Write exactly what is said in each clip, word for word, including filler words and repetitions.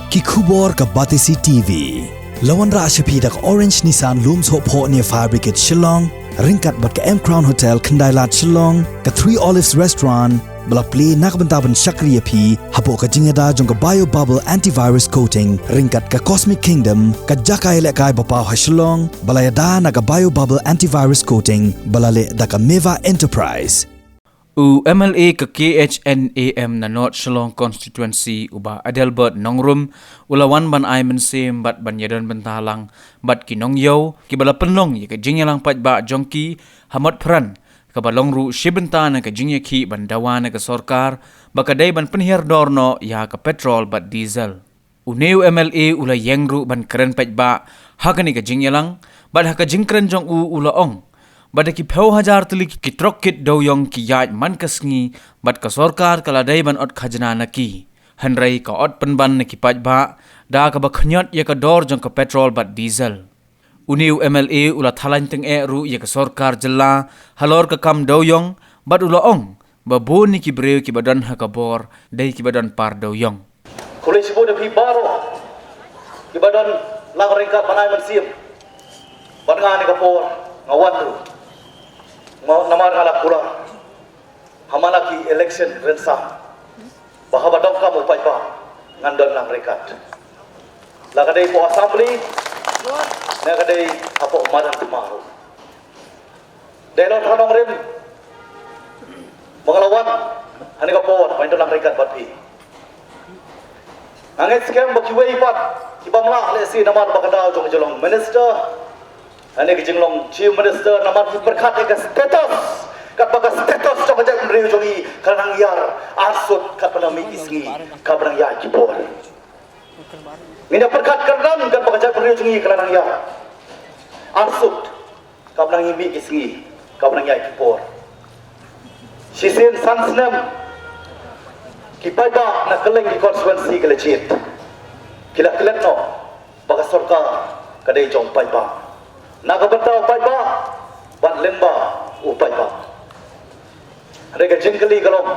Ki khubor ka Batesi T V. La wanrah sha phi da ka Orange Nissan Lum Sohphoh near Fire Brigade Shillong, ryngkat bad ka M Crown Hotel Khyndailad Shillong, ka Three Olives Restaurant, ba la plie na ka bynta ban shakri ïa phi hapoh ka jingïada jong ka Bio Bubble Antivirus Coating, ryngkat ka Cosmic Kingdom, ka jaka ïalehkai ba paw ha Shillong, ba la ïada na ka Bio Bubble Antivirus Coating, ba la leh da ka Meva Enterprise. U M L A ka K H N A M na North Shillong Constituency, u Bah Adelbert Nongrum, u la wan ban ai mynsiem bad ban ïadon bynta lang bad ki nongïew kiba la pynlong ïa ka jingïalang paidbah jong ki ha Motphran, kaba long ruh shi bynta na ka jingïakhih ban dawa na ka sorkar ba ka dei ban pynhiar dor noh ïa ka petrol bad diesel. Une u M L A u la ïeng ruh ban kren paidbah ha kane ka jingïalang, bad ha ka jingkren jong u u la ong ba da ki phew hajar tylli ki trok kit dewïong ki ïaid man ka sngi, bad ka sorkar ka la dei ban ot khajna na ki. Hynrei ka ot pynban na ki paidbah da kaba khñiot ïa ka dor jong ka petrol bad diesel. Une u M L A u la thaw laiñ tyngeh ruh ïa ka sorkar jylla halor ka kam dewïong, bad u la ong ba bun ïa ki briew kiba don ha ka bor dei kiba don par dewïong. Khublei shibun ïa phi baroh kiba don lang ryngkat ban ai mynsiem bad nga ha kane ka por. Nga wan ruh, nga, namar nga la kular ha man la ki election rynsan ba haba donkam u paidbah ngan don lang ryngkat, la ka dei hapoh Assembly, la ka dei hapoh madan thma ruh. Dei long tang nongrim ba nga la wan ha kane ka por ban ïadon lang ryngkat bad phi. Nga ngeit skhem ba kiwei pat ki bym lah lehse namar ba ka daw jong ka jinglong minister, ha kane ka jinglong Chief Minister, namar ki pyrkhat ïa ka status, katba ka status jong ka jaitbynriew jong ngi ka la nang ïar arsut, katba nang mih ki sngi kaba nang ïaid ki por. Ngin ïa pyrkhat kyrdan katba ka jaitbynriew jong ngi ka la nang ïar arsut, kaba nang mih ki sngi kaba nang ïaid ki por. Shisien san snem ki paidbah na kylleng ki constituency ki la jied, ki la klet noh ba ka sorkar ka dei jong u paidbah, na ka bynta u paidbah bad lyngba u paidbah. Hynrei ka jingkylli ka long,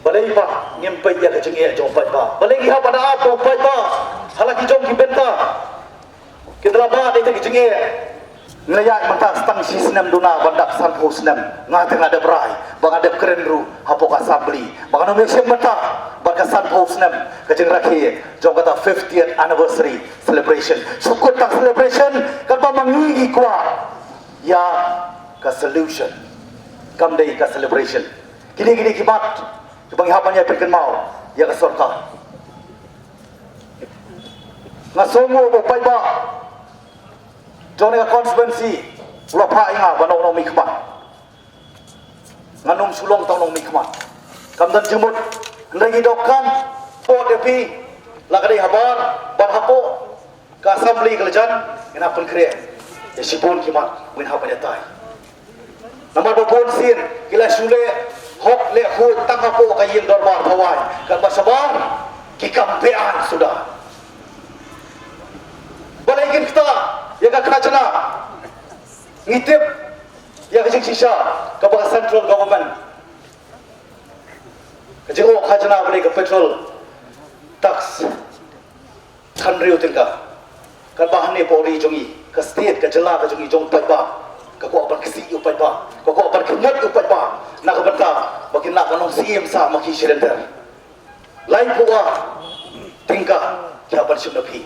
balei pat ngim peit ïa ka jingeh jong u paidbah? Balei ngi hap ban ap u paidbah ha la ki jong ki bynta? Ki tla ba dei te ki jingeh. Ngi la ïaid mynta tang shi snem duna ban dap sanphew snem. Nga te nga dep rai ba nga dep kren ruh hapoh ka Assembly ba ngan ym ïashim bynta bad ka sanphew snem ka jingrakhe jong kata fiftieth anniversary celebration. Shu kut tang celebration, katba ma ngi ngi kwah ïa ka solution, kam dei ka celebration. Kine kine ki mat kiba ngi hap ban ïa pynkynmaw ïa ka sorkar. Nga sngew ba u paidbah jong kane ka constituency u la phah ïa nga ban long u nongmihkhmat. Ngan ym shu long tang u nongmihkhmat. Kam don jingmut, hynrei ngi donkam, pud ïa phi, la ka dei habar bad hapoh ka Assembly ka la jan, ngin hap pynkhreh ïa shibun ki mat ba ngin hap ban ïatai. Namar ba bun sien ki la shu leh hok leh khuid tang hapoh ka ïing dorbar Pawai, katba shabar ki kam beaiñ suda. Balei kin ktah ïa ka khajna? Ngi tip ïa ka jingshisha kaba ka central government, ka jingoh khajna ba dei ka petrol tax, hynriew tyngka. Katba hangne hapoh ri jong ngi, ka state, ka jylla ka jong ngi, jong u paidbah, ka kwah ban ksih ïa u paidbah, ka kwah ban khñiot ïa u paidbah na ka bynta ba kin lah ban long syiem sah ma ki cylinder. Laiphew ar tyngka ki hap ban shim na phi.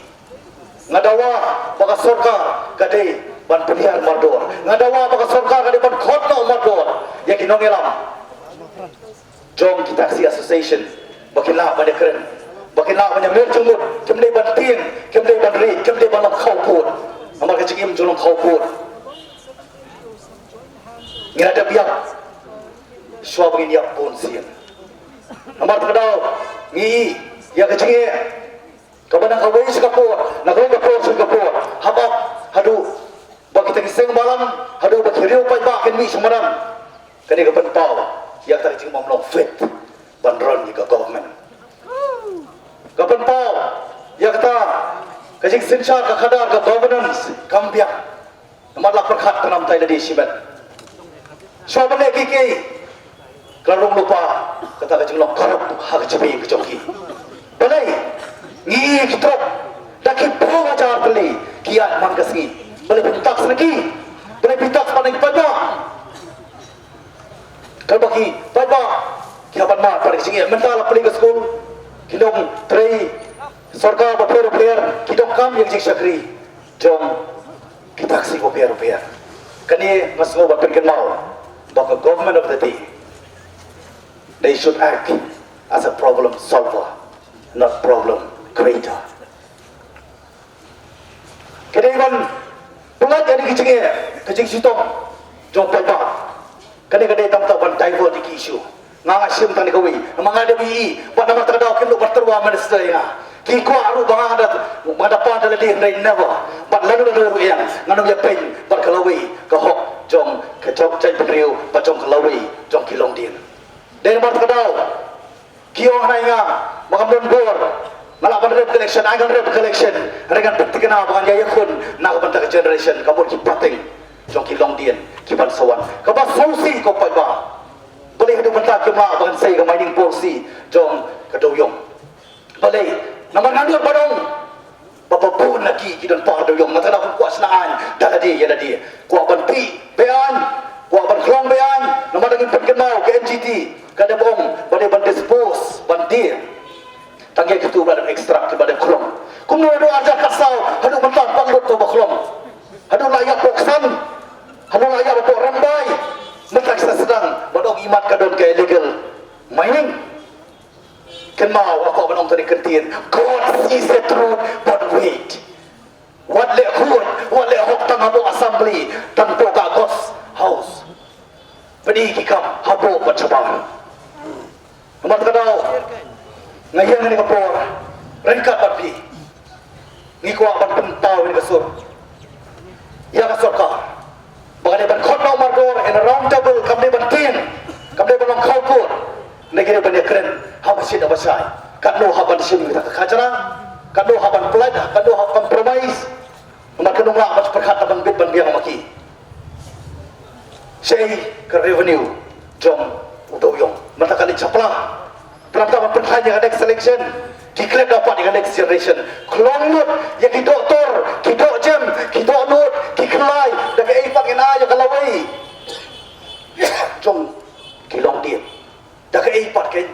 Nga dawa ba ka sorkar ka dei ban pynhiar mardor. Nga dawa ba ka sorkar ka dei ban khot noh mardor ïa ki nongïalam jong ki taxi association ba kin lah ban ïakren, ba kin lah ban ïamir jingmut. Kim dei ban tieng, kim dei ban rieh, kim dei ban long khawpud. Namar ka jingim jong long khawpud ngi la dep ïap shuwa ba ngin ïap bun sien. Namar kata ka daw ngi ïa ka jingeh kaba na kawei sha ka por, na kawei ka por sha ka por, hap ap haduh ba kita ki seng bhalang, haduh ba ki riew paidbah kin mih sha madan. Kane ka pynpaw ïa kata ka jingbym long fit ban run ïa ka government. Ka pynpaw ïa kata ka jingsynshar ka khadar ka governance kam biang. Namar la pyrkhat ka namtai lade shimet. Shuwa ban leh kiei kiei ka la rung lypa kata ka jinglong corrupt ha ka jingim ka jong ki. Balei? ki trok da ki phew hajar tylli ki ïaid man ka sngi. Balei phi tax na ki? Balei phi tax pat na ki paidbah? Kaba ki paidbah ki hap ban mad pat ki jingeh. Mynta la plie ka skul, ki nongtrei sorkar bapher bapher ki donkam ïa ki jingshakri jong ki taxi bapher bapher. Kane nga sngew ban pynkynmaw ba ka government of the day, they should act as a problem solver, not problem creator. Ka dei ban pyllait ïa ki jingeh, ka jingshitom jong paidbah. Ka dei, ka dei tang ban divert ïa ki issue. Nga, nga shim tang ïa kawei, namar nga dei ba ïohi, bad namar kata ka daw kim nud ban tyrwa minister ïa nga. Ki kwah ruh ba nga da, ba nga da pan da lade, hynrei never. Bad lano lano ruh ïa nga, ngan ym ïa peit bad ka lawei ka hok jong ka jong jaitbynriew bad jong ka lawei jong ki longdien. Dei namar kata ka daw ki ong hana ïa nga ba ngam don bor, nga lah ban rep ka election, ai ngan rep ka election. Hynrei ngan pynthikna ba ngan ïa ïakhun na ka bynta ka generation, ka mut ki pateng jong ki longdien kiban sa wan. Kaba sngewsih ko paidbah, balei haduh mynta kim lah ban sei ka mining policy jong ka dewïong? Balei? Namar nga nud ban ong ba bun na ki ki don por dewïong, namar kata kum kwah shna aiñ da lade ïa lade. Kwah ban pih be-aiñ, kwah ban khlong be-aiñ, namar da ngim pynkynmaw ka N G T ka dei ba ong ba dei ban dispose, ban die. Tang ïa kitu ba dei extract, ba dei khlong. Kumno haduh arhajar khatsaw haduh mynta pat lut to ba khlong? Haduh la ïa pok san, haduh la ïa pok rymbai, mynta ki sa sdang ban ong imat ka don ka illegal mining. Kynmaw, nga kwah ban ong tang ïa ka ktien, God sees the truth, but wait. Wat leh khuid, wat leh hok tang hapoh assembly, tang hapoh ka ghost house. Pynïaid ki kam hapoh bad shabar. Namar kata ka daw, nga ïeng ha kane ka por ryngkat bad phi. Ngi kwah ban pynpaw ïa ka sur ïa ka sorkar ba ka dei ban khot noh mardor in a round table, kam dei ban tieng, kam dei ban long khawkut. Ngi dei ban ïakren ha ba shit ha ba shai. Katno hap ban shim kita ka khajna, katno hap ban pynlait, katno hap compromise. Namar ka nonglah ban pyrkhat ban bit ban biang ma ki. Shaei ka revenue jong u dewïong? Mynta ka leit shaphrang. Tang ban pynkhlaiñ ïa ka next election, ki klet da pat ïa ka next generation. Khlong lut ïa ki doktor, ki dohjem, ki dohnud, ki khlai, da kaei pat ngin ai ïa ka lawei jong ki longdien? Da kaei pat kein?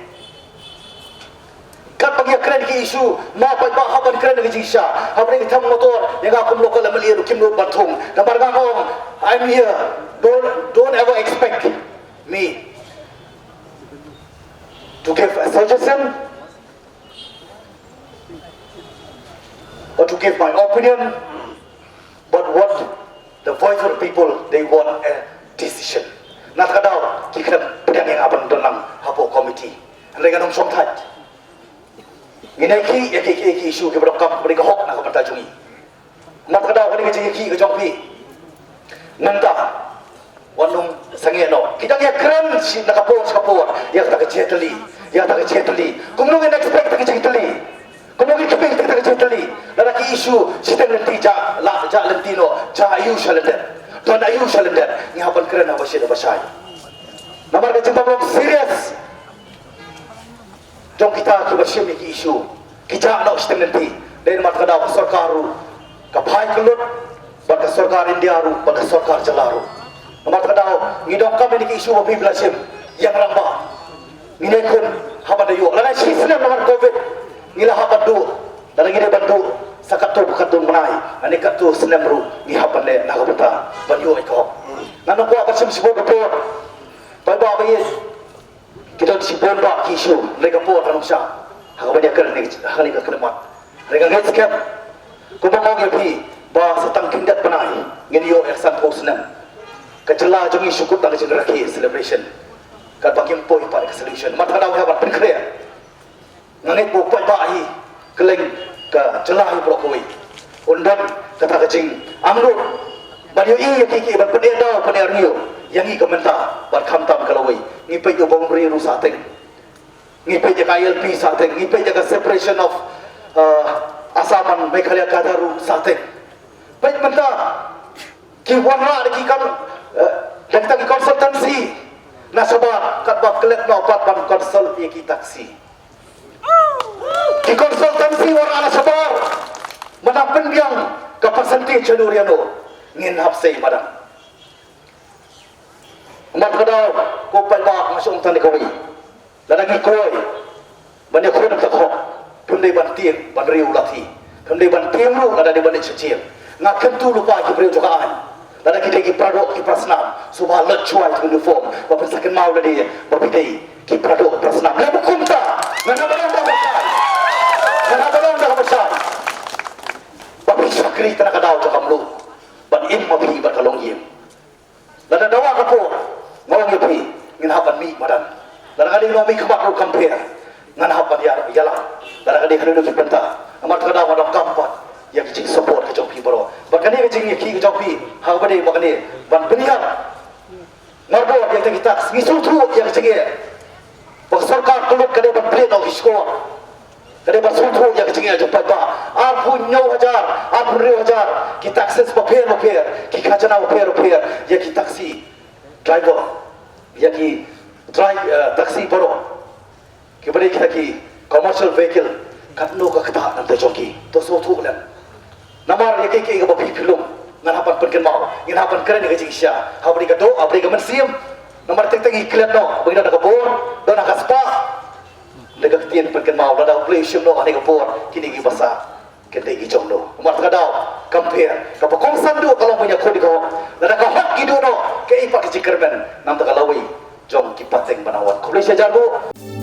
Katba ngi ïakren ki issue, ma paidbah hap ban kren da ka jingshisha. Hapdeng ki tham motor, ïa nga kum local M L A ruh kim nud ban thung. Namar nga ong, I'm here. Don't, don't ever expect me to give a suggestion or to give my opinion, but what the voice of the people, they want a decision. Na kata ka daw, ki khlem pdiang ïa nga ban don lang hapoh committee. Hynrei ngan ym shong thait. Ngin ïakhih ïa ki, ki, ki issue kiba donkam, kiba dei ka hok na ka bynta jong ngi. Namar kata ka daw, kane ka jingïakhih ka jong phi, nangta wat nym sangeh noh. Ki dang ïakren shi na ka por sha ka por ïa kata ka jingtylli, ïa kata ka jingtylli. Kumno ngin expect ka jingtylli? Kumno ngin kynmaw ïa kata ka jingtylli? Lada ki issue shiteng lynti, jah la, jah lynti noh, jah aïu sha lyndet, don aïu sha lyndet? Ngi hap ban kren ha ba shit ha ba shai. Namar ka jingbym long serious jong kita kiba shim ïa ki issue, ki jah noh shiteng lynti. Dei namar kata ka daw ka sorkar ruh ka phai ka lut, bad ka sorkar India ruh, bad ka sorkar jylla ruh. Namar kata ka daw ngi donkam ïa ki issue ba phi la shim, ïa ka rangbah. Ngin ïakhun haba da ïoh. Lada shi snem namar covid ngi la hap ban duh, lada ngi dei ban duh sa katto katto bnai, lane katto snem ruh, ngi hap ban leh na ka bynta ban ïoh ïa ka hok. Ngan ym kwah ban shim shibun ka por. Paidbah ba ïeit, ki don shibun bha ki issue, hynrei ka por ka nongshah ha kaba ïakren hangne, hangne ka khyllipmat. Hynrei nga ngeit skhem, kumba nga ong ïa phi, ba sa tang khyndiat bnai ngin ïoh ïa ka sanphew snem. Ka jylla jong ngi shu kut tang ka jingrakhe, celebration, katba kim poi pat ka solution. Namar kata ka daw ngi hap ban pynkhreh. Nga ngeit ba u paidbah hi kylleng ka jylla hi baroh kawei un don kata ka jingangnud ban ïohi ïa kiei kiei, ban pyneh daw pyneh rngiew ïa ngi ka mynta bad khamtam ka lawei. Ngi peit ïa u boundary ruh sah teng, ngi peit ïa ka I L P sah teng, ngi peit ïa ka separation of, uh, Assam and Meghalaya Kadar ruh sah teng. Peit mynta ki wanrah da ki kam, eh, da kita ki consultancy na shabar, katba klet noh pat ban consult ïa ki taxi. Ki consultancy wanrah na shabar. biang ka percentage shano re shano, ngin hap sei madan. Namar kata ka daw, ko paidbah, nga shu ong tang ïa kawei. Lada ngi kloi ban ïakhun ïa ka hok, phim dei ban tieng ban riew lathi, phim dei ban tieng ruh lada dei ban leit sha jel. Nga kyntu lypa ïa ki briew jong ka aiñ, lada ki dei ki para doh ki para snam, sngewbha leit shuwa ïa ki uniform, ba phin sa kynmaw lade ba phi dei ki para doh para snam. Lada kumta, ngan hap ban long da ka pyrshah, ngan hap ban long da ka pyrshah ba phi shakri tang na ka daw jong ka mluh, ban im ma phi bad ka longïing. Lada dawa ka por, nga ong ïa phi, ngin hap ban mih madan. Lada ka dei nongmihkhmat ruh kam pher, ngan hap ban ïa, ïalam. Lada ka dei ha kano kano ka bynta, namar kata ka daw nga donkam pat ïa ka jingsupport ka jong phi baroh. Bad kane ka jingïakhih ka jong phi, ha kaba dei ba kane ban pynïap. Marbud ïa kita ki tax, ngi sngewthuh ïa ka jingeh ba ka sorkar ka lut ka dei ban plie noh ki shkor. Ka dei ban sngewthuh ïa ka jingeh jong paidbah. Arphew hynñiew hajar, arphew hynriew hajar ki taxes bapher bapher, ki khajana bapher bapher ïa ki taxi driver, ïa ki dri-, eh, taxi baroh, kiba dei kita ki commercial vehicle. Katno ka ktah nangta jong ki, to sngewthuh lem. Namar ïa kiei kiei kiba phi phi lum, ngan hap ban pynkynmaw, ngin hap ban kren ïa ka jingshisha. Haba dei ka doh, haba dei ka mynsiem. Namar teng teng ngi klet noh ba ngi don ha ka bor, don ha ka spah. Da ka ktien pynkynmaw, lada U Blei u shim noh ha kane ka por, kine ki basa kin dei ki jong no. Namar kata ka daw, kam pher, kaba kongsan duh ka long ban ïakhun ïa ka hok. Lada ka hok ki duh noh, kaei pat ka jingkyrmen, nangta ka lawei jong ki pateng ba nang wan. Khublei shihajar nguh.